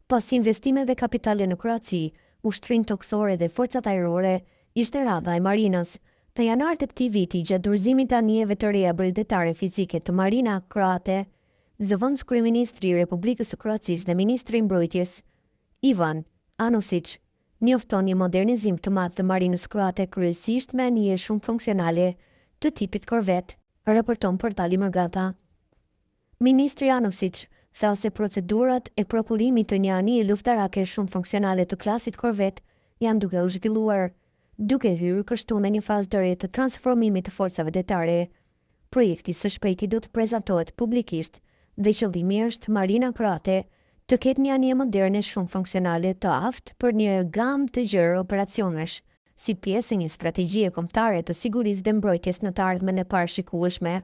Pas investimeve kapitale në Kroaci, ushtrinë tokësore dhe forcat ajrore, ishte radha e marinës. Në janar të këtij viti, gjatë dorëzimit të anijeve të reja bregdetare fizike të Marina Kroate, zëvendëskryeministri i Republikës së Kroacisë dhe ministri i Mbrojtjes, Ivan Anusic, njofton një modernizim të madh të marinës kroate kryesisht me anije shumëfunksionale të tipit korvetë, raporton portali Mërgata. Ministri Anusic tha se procedurat e prokurimit të një anije luftarake shumëfunksionale të klasit korvetë janë duke u zhvilluar, duke hyrë kështu në një fazë të re të transformimit të forcave detare. Projekti së shpejti do të prezantohet publikisht dhe qëllimi është Marina Kroate të ketë një anije moderne shumëfunksionale të aftë për një gamë të gjerë operacionesh, si pjesë e një strategjie kombëtare të sigurisë dhe mbrojtjes në të ardhmen e parashikueshme.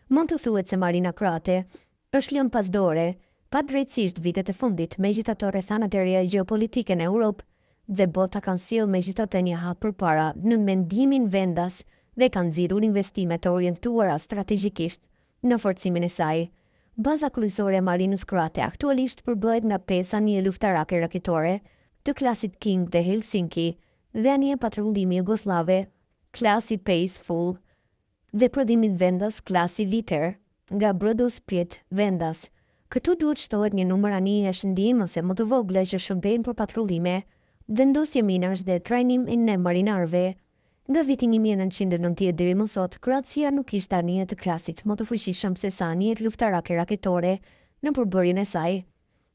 Mund të thuhet se Marina Kroate është lënë pas dore, padrejtësisht vitet e fundit, megjithatë rrethanat e reja gjeopolitike në Europë dhe bota kanë sjellë megjithatë një hap përpara në mendimin vendas dhe kanë nxitur investime të orientuara strategjikisht në forcimin e saj. Baza kryesore e Marinës Kroate aktualisht përbëhet nga pesë anije luftarake raketore të klasit King dhe Helsinki dhe anije patrullimi jugosllave klasi Peaceful dhe prodhimit vendas klasi Liter nga Brodosplit vendas. Këtu duhet shtohet një numër anijesh ndihmëse më të vogla që shërbejnë për patrullime, vendosje minash dhe trajnimin e marinarëve. Nga viti 1990 deri më sot, Kroacia nuk kishte anije të klasit më të fuqishëm se sa anijet luftarake raketore në përbërjen e saj.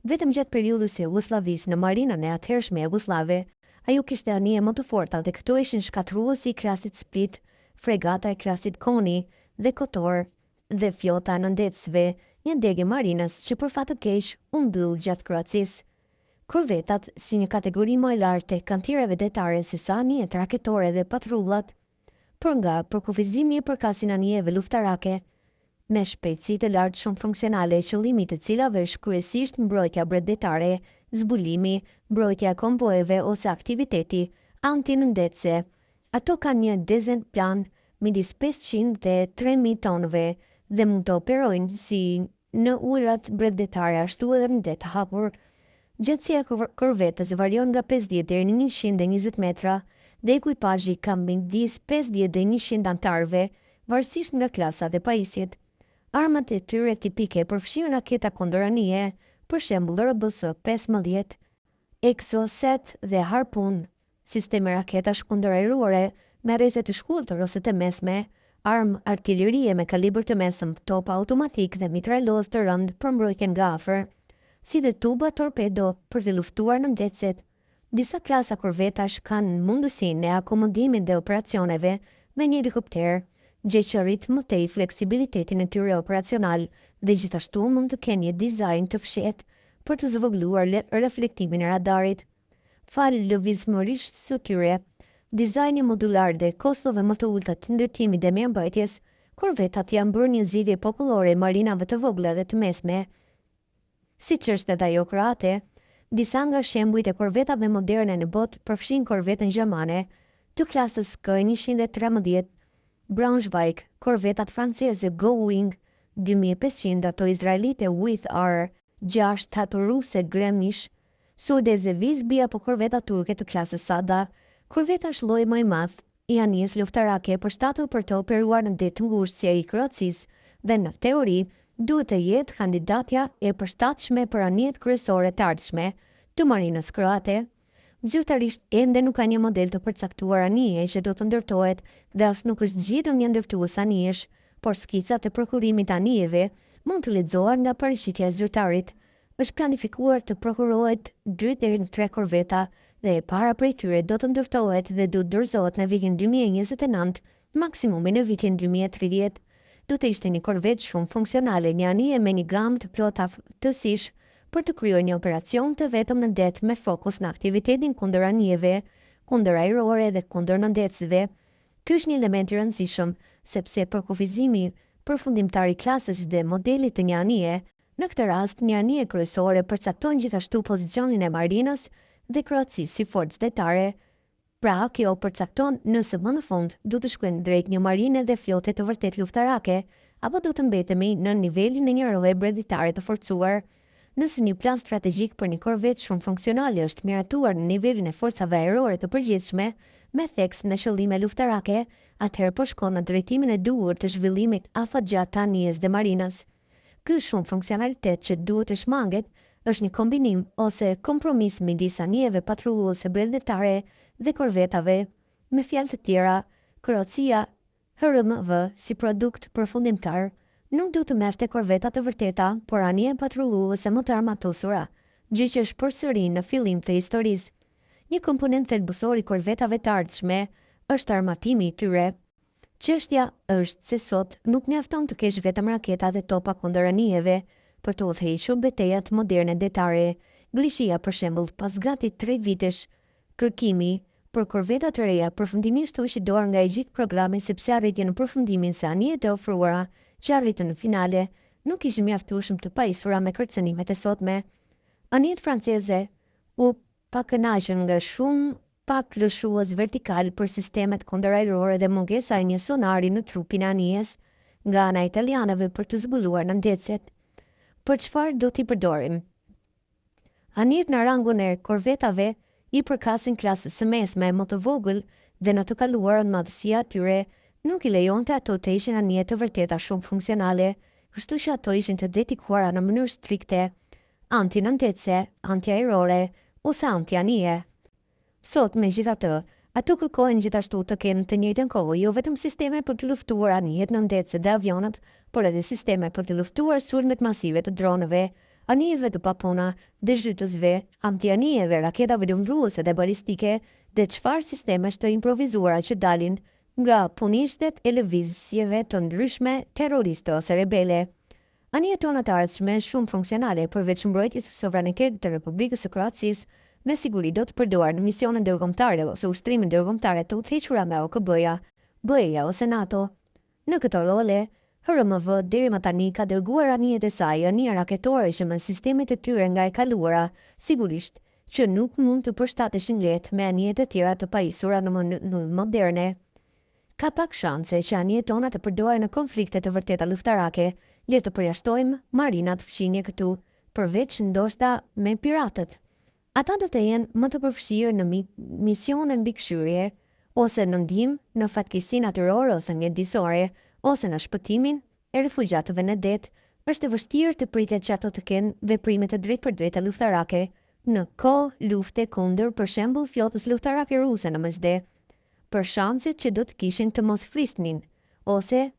Vetëm gjatë periudhës së Jugosllavisë në marinën e atëhershme jugosllave, ajo kishte anije më të forta dhe këto ishin shkatërruesi i klasit Split, fregata e klasit Koni dhe Kotor dhe flota e nëndetësve, një degë e marinës që për fat të keq u mbyll gjatë Kroacisë. Korvetat, si një kategori më e lartë e kantiereve detare se sa anijet raketore dhe patrullat, Për nga përkufizimi i përkasin anijeve luftarake me shpejtësi të lartë shumëfunksionale qëllimi i të cilave është kryesisht mbrojtja bregdetare, zbulimi, mbrojtja e konvojeve ose aktiviteti antinëndetëse. Ato kanë një dezenplan midis 500 dhe 3000 tonëve dhe mund të operojnë si në ujërat bregdetare ashtu edhe në det të hapur. Gjatësia e korvetës varion nga 50 deri në 120 metra dhe ekuipazhi ka midis 50 dhe 100 anëtarëve, varësisht nga klasa dhe pajisjet. Armët e tyre tipike përfshijnë raketa kundër anije, për shembull RBS 15, Exocet dhe Harpoon, sisteme raketash kundërajrore me rreze të shkurtër ose të mesme, armë artilerie me kalibër të mesëm, topa automatik dhe mitralozë të rëndë për mbrojtjen nga afër, si dhe tuba torpedo për të luftuar nëndetëset. Disa klasa korvetash kanë mundësinë e akomodimit dhe operacioneve me një helikopter, gjë që rrit më tej fleksibilitetin e tyre operacional dhe gjithashtu mund të kenë një dizajn të fshehtë për të zvogëluar reflektimin e radarit. Falë lëvizshmërisë së tyre, dizajni modular dhe kostove më të ulëta të ndërtimit dhe mirëmbajtjes, korvetat janë bërë një zgjidhje popullore e marinave të vogla dhe të mesme, siç është edhe ajo kroate. Disa nga shembujt e korvetave moderne në botë përfshijnë korvetën gjermane të klasës K 113 Braunschweig, korvetat franceze Gowind 2500, ato izraelite With R 6, ato ruse Gremysh, suedeze Visby apo korveta turke të klasës Sada. Korveta është lloji më i madh i anijes luftarake e përshtatur për të operuar në det të ngushtë si ai i Kroacisë dhe në teori duhet të jetë kandidatja e përshtatshme për anijet kryesore të ardhshme të marinës kroate. Zyrtarisht ende nuk ka një model të përcaktuar anije që do të ndërtohet dhe as nuk është zgjedhur një ndërtues anijesh, por skicat e prokurimit të anijeve mund të lexohen nga paraqitja e zyrtarit. Është planifikuar të prokurohet dy deri në tre korveta dhe e para prej tyre do të ndërtohet dhe do të dorëzohet në vitin 2029, maksimumi në vitin 2030. Do të ishte një korvetë shumë funksionale, një anije me një gamë të plotë aftësish për të kryer një operacion të vetëm në det me fokus në aktivitetin kundër anijeve, kundër ajrore dhe kundër nëndetësve. Ky është një element i rëndësishëm, sepse përkufizimi përfundimtar i klasës dhe modelit të një anije, në këtë rast një anije kryesore përcakton gjithashtu pozicionin e marinës dhe Kroacisë si forcë detare. Pra, kjo përcakton nëse më në fund do të shkojmë drejt një marine dhe flote të vërtetë luftarake, apo do të mbetemi në nivelin e një roje bregdetare të forcuar. Nëse një plan strategjik për një korvetë shumëfunksionale është miratuar në nivelin e forcave ajrore të përgjithshme, me theks në qëllime luftarake, atëherë po shkon në drejtimin e duhur të zhvillimit afatgjatë të anijes dhe marinës. Ky shumëfunksionalitet që duhet të shmanget është një kombinim ose kompromis midis anijeve patrulluese bregdetare dhe korvetave. Me fjalë të tjera, Kroacia HRMV si produkt përfundimtar nuk do të merrte korveta të vërteta, por anije patrulluese më të armatosura, gjë që është përsëri në fillim të historisë. Një komponent thelbësor i korvetave të ardhshme është armatimi i tyre. Çështja është se sot nuk mjafton të kesh vetëm raketa dhe topa kundër anijeve për të udhëhequr betejat moderne detare. Greqia, për shembull, pas gati tre vitesh kërkimi për korveta të reja, përfundimisht hoqi dorë nga i gjithë programi sepse arriti në përfundimin se anijet e ofruara që arritën në finale nuk ishin mjaftueshëm të pajisura me kërcënimet e sotme. Anijet franceze u pakënaqën nga shumë pak lëshues vertikalë për sistemet kundërajrore dhe mungesa e një sonari në trupin e anijes nga ana e italianëve për të zbuluar nëndetëset. Për çfarë do t'i përdorim? Anijet në rangun e korvetave i përkasin klasës së mesme, më të vogël dhe në të kaluarën madhësia e tyre nuk i lejonte ato të ishin anije të vërteta shumëfunksionale, kështu që ato ishin të dedikuara në mënyrë strikte anti-nëndetëse, anti-ajrore ose anti-anije. Sot, megjithatë, ato kërkohen gjithashtu të kenë në të njëjtën kohë jo vetëm sisteme për të luftuar anijet nëndetëse dhe avionët, por edhe sisteme për të luftuar sulmet masive të dronëve, anijeve të papuna dhe zhytësve, antianijeve, raketave lundruese dhe balistike dhe çfarë sistemesh të improvizuara që dalin nga punishtet e lëvizjeve të ndryshme terroriste ose rebele. Anijet tona të ardhshme shumëfunksionale, përveç mbrojtjes së sovranitetit të Republikës së Kroacisë, me siguri do të përdoren në misione ndërkombëtare ose ushtrime ndërkombëtare të udhëhequra nga OKB-ja, BE-ja ose NATO. Në këto role, HRMV deri më tani ka dërguar anijet e saj, anije raketore që me sistemet e tyre nga e kaluara, sigurisht, që nuk mund të përshtateshin lehtë me anijet e tjera të pajisura në mënyrë moderne. Ka pak shanse që anijet tona të përdoren në konflikte të vërteta luftarake, le të përjashtojmë marinat fqinje këtu, përveç ndoshta me piratët. Ata do të jenë më të përfshirë në misione mbikëqyrje, ose në ndihmë në fatkeqësi natyrore ose mjedisore, ose në shpëtimin e refugjatëve në det, është e vështirë të pritet që ato të kenë veprime të drejtpërdrejta luftarake në kohë lufte kundër, për shembull, flotës luftarake ruse në Mesdhe. Për shanset që do të kishin të mos flisnin, ose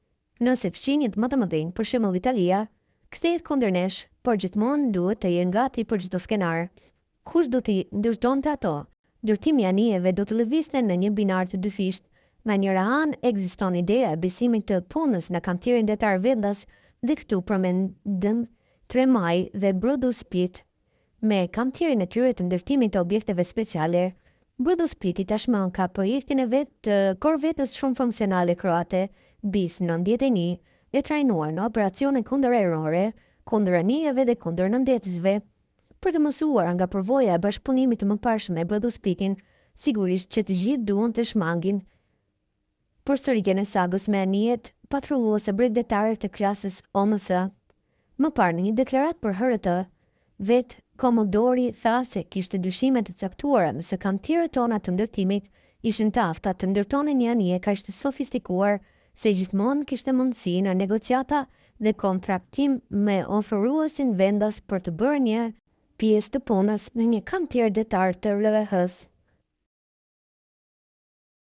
nëse fqinjët më të mëdhenj, për shembull Italia, kthehet kundër nesh, por gjithmonë duhet të jenë gati për çdo skenar. Kush do t'i ndërtonte ato? Ndërtimi i anijeve do të lëvizte në një binar të dyfishtë, nga njëra anë ekziston ideja e besimit të punës në kantierin detar vendas dhe këtu përmendim Tremaj dhe Brodosplit me kantierin e tyre të ndërtimit të objekteve speciale. Brodospliti tashmë ka projektin e vet të korvetës shumëfunksionale kroate Bis 91, e trajnuar në operacione kundërajrore, kundër anijeve dhe kundër nëndetësve. Për të mësuar nga përvoja e bashkëpunimit të mëparshëm me Brodosplitin, sigurisht që të gjithë duan të shmangin përsëritjen e sagës me anijet patrulluese bregdetare të klasës OMS. Më parë në një deklaratë për HRT, vetë komodori tha se kishte dyshime të caktuara nëse kantierët tona të ndërtimit ishin të afta të ndërtonin një anije kaq të sofistikuar se gjithmonë kishte mundësi në negociata dhe kontraktim me ofruesin vendas për të bërë një pjesë të punës në një kantier detar të RVH-së.